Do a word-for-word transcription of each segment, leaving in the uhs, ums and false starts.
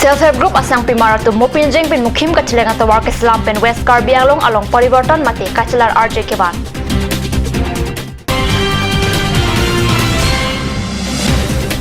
Self Help Group asangpimar atum Mopinjeng pen Mukhim kacheleng atovar keselam pen West Karbi Anglong along parivartan mate kachelar arje kevan.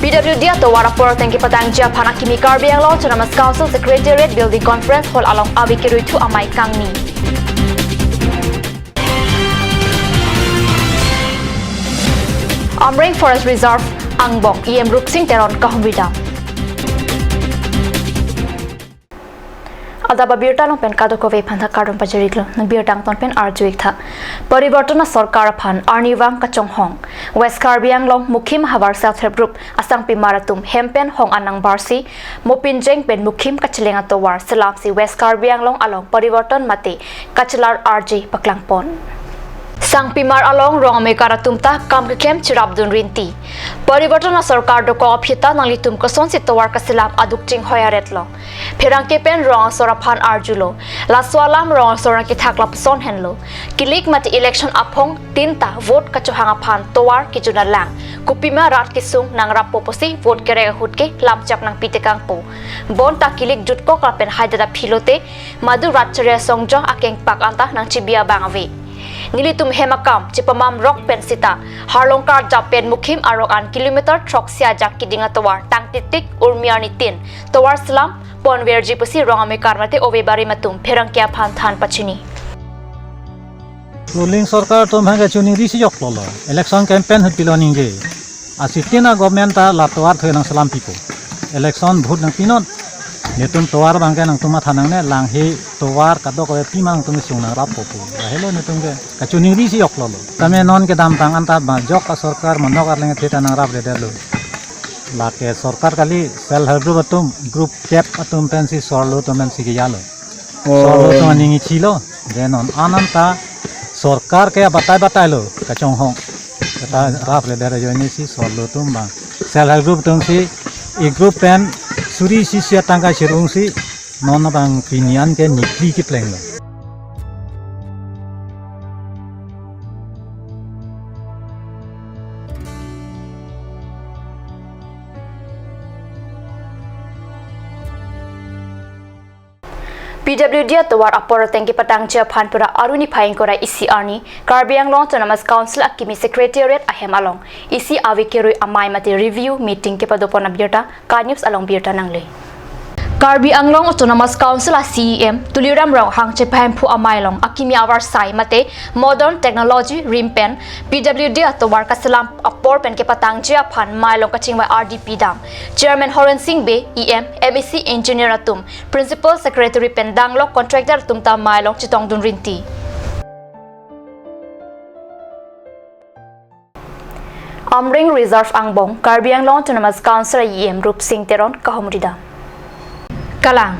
P W D atovar apor ateng kepatangji aphan akimi Karbi Anglong Autonomous Council Secretariat Building Conference Hall along ave kerui thu amei kangni. Amreng Forest Reserve angbong E M Rupsing Teron kahumri dam. Adap abirta along pen kadokave aphan tha kardom pajir-iklo, nang birta angton pen arju-ik tha. Parivartan asorkar aphan arnivang kachonghong. West Karbi Anglong Mukhim ahavar Self Help Group asangpimar atum hem pen hong anang barsi Mopinjeng pen Mukhim kacheleng atovar selamsi West Karbi Anglong along parivartan mate kachelar arje paklangpon. Sangpimar along rong amekar atum ta kam keklem cherapdun rinti. Parivartan asorkar dokok aphi ta nanglitum kosonsi tovar keselam aduk chinghoi aret lo. Pherangke pen rong asor aphan arjulo. Laso alam rong asor kethak lapuson henlo. Kilik mate election aphong tin ta vote kachohang aphan tovar kejun alang. Kopima rat kesung nangrappo pusi vote kerek ahut ke lamchak nangpi tekangpo. Bonta kilik jutkok lapen haidat aphi lote madu rat chare songjong akengpak anta nangchibi abang ave. Nelitum hem akam chepamam rok pen sita Harlongkar japen Mukhim arong an kilometer throksi ajak keding atovar tang titik Urmi arni tin tovar selam ponverji pusi rong amekar mate ove barim atum pherangke aphan than pachini. Ruling sorkar atum hang kachoningri si joklo lo. Election campaign ahut pilo ningje. Asitin a-government ta la tovar thoi nangselam pipo. Election vote nangpinon. Netum tovar abangke nangtum matha nangne, langhe tovar kadokave pima nangtum sung nangrappo pu. Lahelo netum ke kachoningri si joklo lo. Tame non kedamtang anta ba jok asorkar monok arleng the ta nangrapredetlo. Lake sorkar kali, Self Help Group atum, group kep atum pensi sorlo atum pensi kejalo. Oh. Sorlo atum aning ichilo. Then on ananta sorkar ke batai batai lo kachonghong. Kata rapledet ajoine si sorlo atum bang Self Help Group atumsi e-group pen suri isi isi atangka chirungsi non abang pini an ke niphli keplenglo. P W D atovar apor ateng kepatangji aphan pura aruni phai ingkoi ra isi arni Karbi Anglong Autonomous Council akimi Secretariat ahem along isi ave kerui amei mate review meeting kepadopon abirta KAI News along birta nangle. Karbi Anglong Autonomous Council a-C E M Tuliram Ronghang chephemphu amei along akimi avarsai mate modern technology rim pen P W D atovar kaselam apor pen kepatangji aphan mei along kachingvai ardi pidam. Chairman Horen Sing Bey, E M, M A C engineer atum, Principal Secretary pen danglok contractor atum ta mei along chetongdun rinti. Amreng Reserve angbong Karbi Anglong Autonomous Council E M Rupsing Teron kahumri dam. Kalang.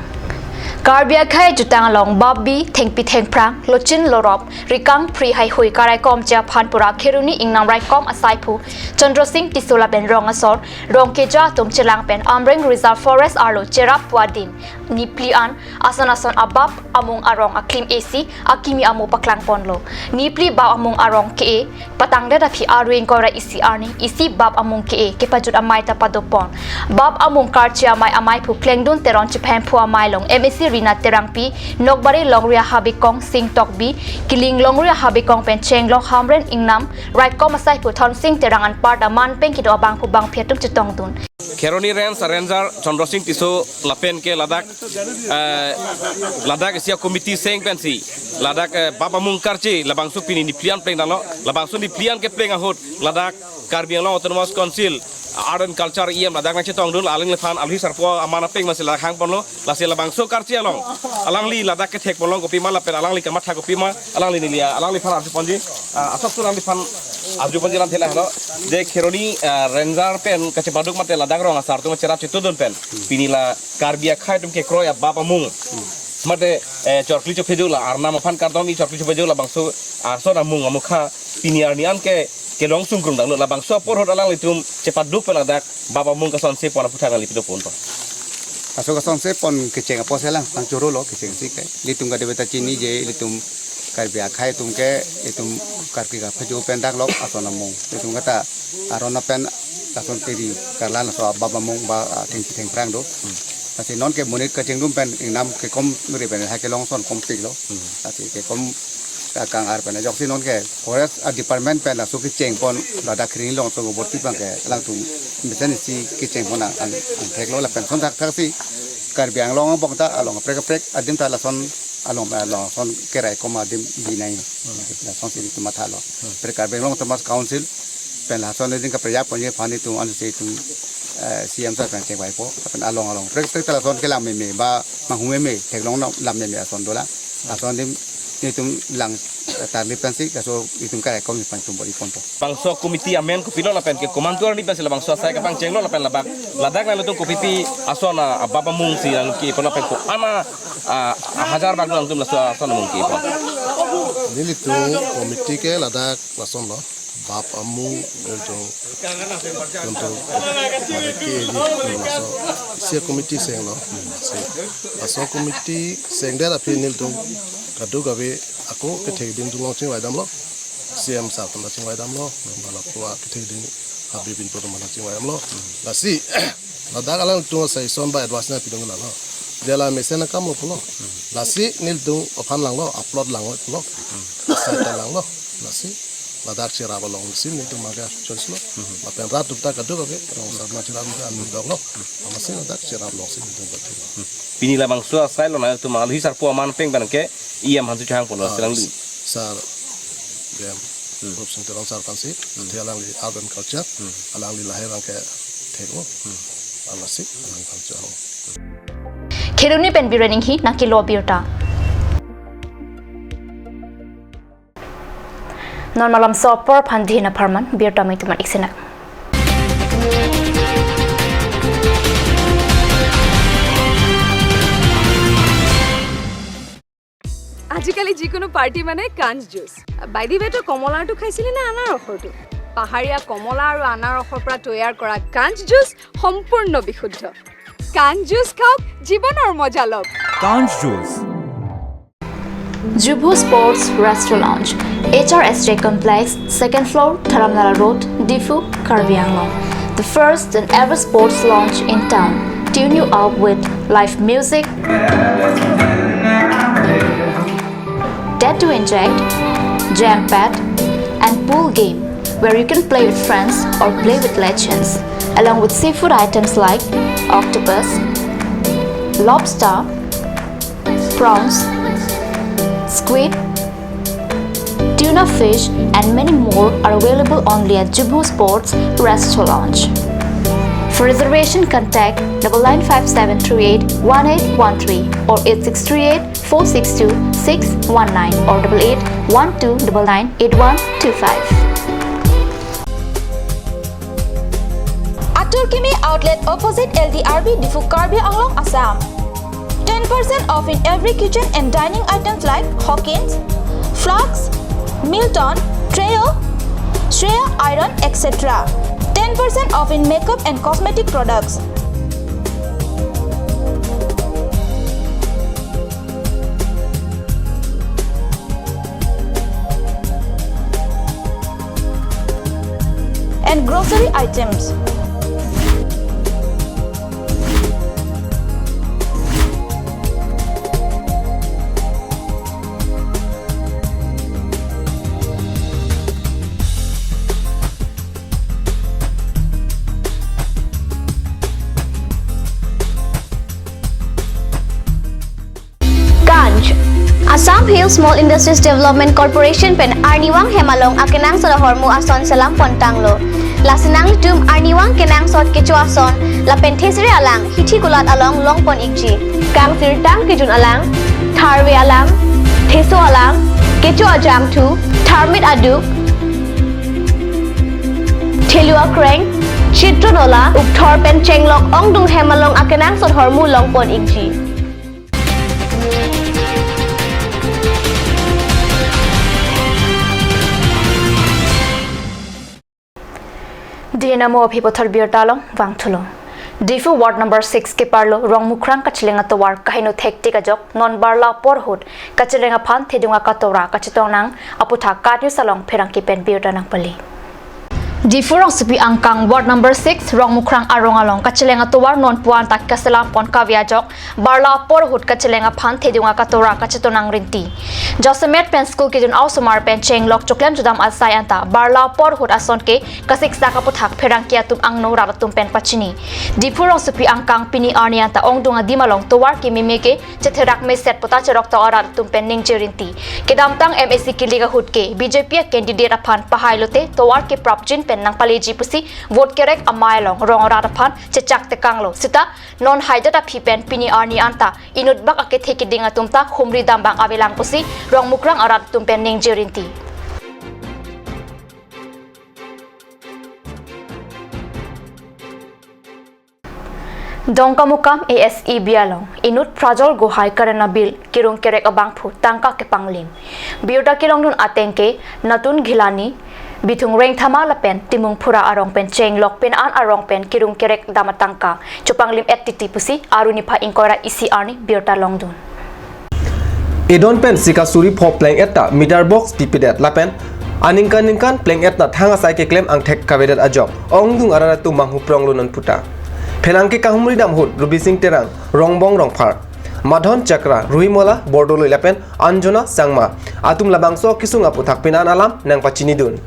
Karbi akhei jutang along babi, thengpi thengphrang, lochin lorop, rikang phri haihui karaikomji aphan pura Kheroni ingnam raikom asaiphu Chandra Sing Tisso lapen rong asor, rong keja atum chelang pen Amreng Reserve Forest arlo cherap pu adim niphli an ason ason abap amung arong aklim esi akimi amo paklangponlo. Niphli bap amung arong ke-e patangdet aphi arui ingkoi ra isi arni isi bap amung ke-e kepajut amei ta padopon. Bap amung karchi amei ameiphu Plengdun Teron chephemphu amei along M A C Rina Terangpi, Nokbari Longri ahabekong Sing Tokbi, Kiling Longri ahabekong pen Chenglong Hamren ingnam raikom asaiphu Thon Sing Terang anparta man pen kedo abangphu bangphi atum chetongdun. Kheroni Range a-ranger Chandra Sing Tisso lapen ke ladak, eh, ladak isi a-committee seng pensi ladak, eh, bap amung karchi labangso pini niphli an plengdamlo, labangso niphli an kepleng ahut ladak Karbi Anglong Autonomous Council Art and Culture E M ladak nangchetongdun, alangliphan alhi sarpo aman apeng masi ladak hangponlo, lasi labangso karchi along alangli ladak kethekponlong kopima lapen alangli kamatha kopima alangli neli alangliphan arjuponji, ah, asap tu alangliphan arjuponji lam thela helo. Je Kheroni, ah, ranger pen kachepaduk mate ladak rong asar atum cherap chetudun pen pini la Karbi akhei atum kekroi abap amung mate, eh, chorkli chopheju la arnam aphan kardom-i chorkli chopheju labangso ason amung amukha pini arni an ke kelong sungkrung danglo, labangso apor ahut alanglitum chepaduk pen ladak bap amung kasonse pon aphuthak nangli pidopon pa. Laso kasonse pon kecheng apotsi lang, tang choro lo kechengsi ke. Ilitum kadebeta chiniji ilitum Karbi akhei atum ke, itum Karbi kaphajo pen daklok ason amung. Itum kata aron pen lason tiri karlan laso bap amung ba, ah, thengpi thengphrang do. Lasi non ke monit kachingrum pen ingnam kekom ri pen hai kelong ason kompik lo. Hmm. Lasi kekom ka-, kang-ar pen ajoksi non ke forest a department pen laso kecheng pon ladak kring long to borti pang ke alangtum mesen isi kecheng pon ang, ang, angthek lo lapen ason thakthak si Karbi Anglong angbong ta along kaprek kaprek adim ta lason along, along ason kerai koma adim binai. Hmm. Lason si itum matha lo. Hmm. Pre Karbi Anglong Autonomous Council pen lason adim kaprek ponji aphan itum ansi itum, eh, C M sir pen chengvaipo. Pen along along prek prek ta lason kelang meme ba manghu meme theklong na lam meme ason dolang. Ason adim itum lang, eh, tarlip pensi kaso itum kerai kom ipan itum bor-i ponpo. Bangso committee amen kopilo lapen ke komantu arni pensi labangso asai kapangchenglo lapen labak ladak nanglitum kopipi ason a-, abap amung si nangkipon lapen ko-an a, a, hajar bak nangtum laso ason amung kipon. Nelitum committee ke ladak lason lo. Bap amung nelitum, nelitum mane ke di laso isi committee senglo. Si laso committee sengdet aphi nelitum kadokave ako kethek adim atum along chingvai damlo. C M sir atum ta chingvai damlo, ma lapu akethe adim, Habib Binpo atum ta chingvai damlo. Lasi ladak alangtum asai ason ba advice nangpidun lalo. Dia la mesen akam lo pulo. Lasi nelitum aphan langlo, upload langlo pulo. Asai ta langlo. Lasi ladak cherap along si nelitum mage choice lo. Lapen rat atum ta kadokave, rong sar ma cherap atum ta anu dok lo. Lasi ladak cherap along si nelitum pathi lo. Pini labangso asai lo nangtum alohi sarpo aman pen abang ke E M aphan si chehang ponlo. Ah, selang di. Sir, E M, Hmm. Rupsing Teron sir aphan si, Hmm. athe alangli Art and Culture, Hmm. alangli lahai abang ke thek lo. Hmm. Alasi, alangphan chehang. Kheroni pen Biren Inghi nangkelo abirta. Non malomso apor aphan dina pharman birta mai tuman iksenak. আজিকালি যিকোনো পাৰ্টি মানে কাঞ্চ juice. By the ৱে, তই কমলাৰটো খাইছিলি নে আনাৰসৰটো? পাহাৰীয়া কমলা আৰু আনাৰসৰ পৰা তৈয়াৰ কৰা কাঞ্চ জুচ সম্পূৰ্ণ বিশুদ্ধ। কাঞ্চ জুচ খাওক, জীৱনৰ মজা লওক। Kanch Juice. Jubho Sports Restaurant Lounge, H R S J Complex, second floor, Dharamnala Road, Diphu, Karbi Anglong. The first and ever sports lounge in town. Tune you up with live music, dare to inject, jam pad, and pool game, where you can play with friends or play with legends, along with seafood items like octopus, lobster, prawns, squid, tuna fish, and many more are available only at Jubho Sports Restaurant Lounge. For reservation, contact double nine five seven three eight one eight one three or eight six three eight four six two six one nine or double eight one two double nine eight one two five. Atur Kimi Outlet, opposite L D R B, Diphu, Karbi Anglong, Assam. Ten percent off in every kitchen and dining items like Hawkins, flasks, Milton, Treo, Shreya iron, et cetera. Ten percent off in makeup and cosmetic products. And grocery items. Kanch. Assam Hill Small Industries Development Corporation pen arnivang hem along akenangsot ahormu ason selam pontanglo. Lasi nanglitum arnivang kenangsot kecho ason lapen thesere alang hithi kulat along longpon ikji. Kangsirtang kejun alang, tharve alang, theso alang, kecho ajangthu, tharmit aduk, thelu akreng, chitro nola, ukthor pen chenglok ongdung hem along akenangsot ahormu longpon ikji. Dina mo aphi puthot birta along vangthulo. Diphu Ward number six keparlo Rongmukrang kachileng atovar kaheno thektik ajok non barla apor ahut kachireng aphan thedung akatora kachetong nang aputhak Kanch News along pherangke pen birta nangpali. Diphu rongsopi angkang ward number six Rongmukrang arong along kacheleng atovar non puan ta kaselam pon kave ajok barla apor ahut kacheleng aphan thedung akatora kachetonang rinti. Jasemet pen school kejun a-osomar pen chenglok choklem judam asai anta barla apor ahut ason ke kasiksak aputhak pherangke atum angno rat atum pen pachini. Diphu rongsopi angkang pini arni anta ongdung adim along tovar ke meme ke chetherak meset puta cherok ta arat atum pen ningje rinti. Kedamtang M A C kilik ahut ke B J P a-candidate aphan pahai lote tovar ke prapjin pen nangpaleji pusi vote kerek amei along rong arat aphan chechak tekanglo. Sita non haidat aphi pen pini arni anta inutbak akethe kiding atum ta humri dambang avelang pusi Rongmukrang arat atum pen ningje rinti. Dongkamukam A S E B along inut Prajol Gohai karena bill kirung kerek abangphu tangka kepanglim. Birta kelongdun ateng ke Natun Ghilani, Bithung Rengthama lapen Timung Phura arong pen chenglok pin-an arong pen kirung kerek dam atangka chepanglim et titi pusi Aruni pha ingkoi ra isi arni birta longdun. Edon pen sika suri pho pleng et ta meter box pipedet lapen aningkan ningkan pleng et ta thang asai keklem angthek kavedet ajok ongdung arat atum manghu pronglo non puta. Pherangke kahumri dam ahut Rubi Sing Terang, Rongbong Rongphar, Madhon Chakra, Ruhimola Bordoloi lapen Anjona Sangma atum labangso kesung aputhak pin-an alam nangpachinidun.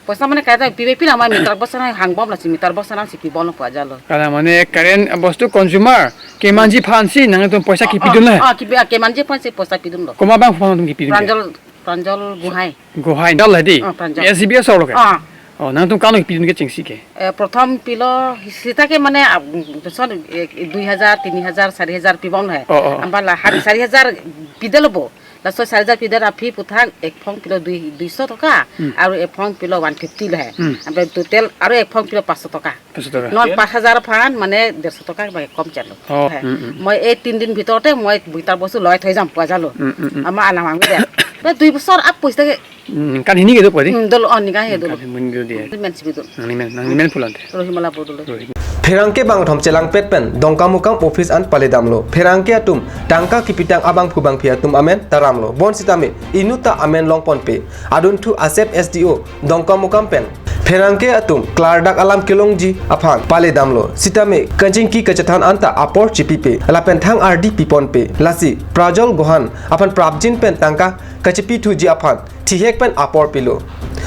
Poisa mane kaita pipe pila ma meter box na hangbom lasi meter box na si pibom lo pu ajalo. Kala mane current bostu consumer kemanji aphansi nangtum poisa kipidun la. Ah, kipi, ah, kemanji aphansi poisa pidunlo. Komat abangphu aphan nangtum kipidun ke? Pranjol, Pranjol Gohai. Gohai dal hadi. Ah, Pranjol. A S E B asor lo ke? Ah. Oh, nangtum kano kipidun ke chengsi ke? Eh, prothom pilo sita ke mane, ah, son, eh, dui hajar, tini hajar, sari hajar pibom lo he. Oh, oh. Ambala hari sari hajar pidelo bo. Laso sari hajar pidet aphi puthak ekphong pilo dui, duiso toka, hmm, aru ekphong pilo one fifty lo he. Hmm. Ampe total aru ekphong pilo paso toka. Paso toka. Non pas hajar aphan mane derso toka ba kom chalo. Oh, he. Hmm, hmm. Moi ei tin din bhitor te moi meter box loi thoi jam pu ajalo. Hmm, hmm, hmm. Ama alam ang de. Ba dui bosor ap poisa ke. Hmm, kan hini ke do pori? Hmm, dolo, oh, ni kan he dolo. Kan hini do dia. Di men si do. Nangli men, nangli men pulang te. Rohimola Bordoloi. Rohi. Pherangke bangthom chelangpet pen Dongkamukam office an paledamlo. Pherangke atum tangka kipitang abangphu bangphi atum amen taramlo. Bonsitame inut ta amen longponpe. Adunthu Asep S D O Dongkamukam pen pherangke atum klardak alam kelongji aphan paledamlo. Sitame kachingki kachethan anta apor chipipe. Lapen thang ardi piponpe. Lasi Prajol Gohan aphan prapjin pen tangka kachipithuji aphan thihek pen apor pilo.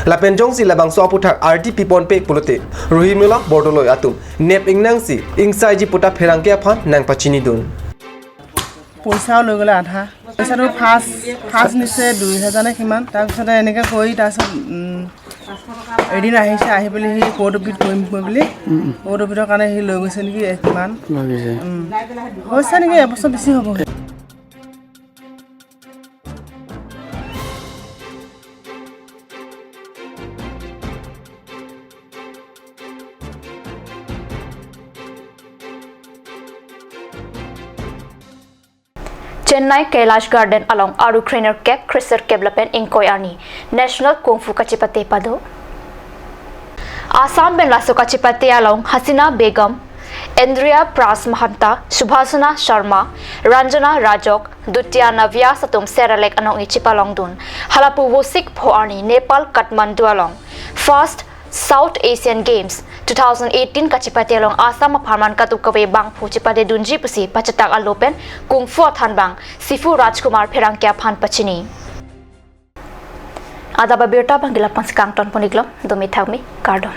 Lapen jongsi labangso aputhak ardi piponpe pulote Ruhimola Bordoloi atum nep ingnangsi ingsaiji puta pherangke aphan nangpachinidun. পইচাও লৈ গ'লে আধা। পইচাটো first, first নিছে দুই হাজাৰ নে কিমান, তাৰপিছতে এনেকৈ কৰি তাৰপিছত, উম, এদিন আহিছে, আহি পেলাই সি কোৰ্ট অফিত কৰিম কৈ বুলি, উম, উম। কোৰ্ট অফিতৰ কাৰণে সি লৈ গৈছে নেকি, এ, কিমান? লৈ গৈছে। উম। হৈছে নেকি, এবছৰ বেছি হ'ব। Chennai Kailash Garden along aru krenerkep, kresirkep lapen ingkoi arni National Kung Fu kachepate pado. Assam pen laso kachepate along Hasina Begum, Indriya Pras Mahanta, Subhasana Sharma, Ranjana Rajok, Dutiana Vyas atum Seralek anong-e chepalongdun. Halapu Vosik pho arni Nepal Kathmandu along First South Asian Games two thousand eighteen kachepate along Assam apharman kadokave bangphu chepadedunji pusi pachetak alo pen Kung Fu athanbang Sifu Rajkumar pherangke aphan pachini. Adap abirta abangke lapu-an si kangton pon-iklo, dome thakme, kardom.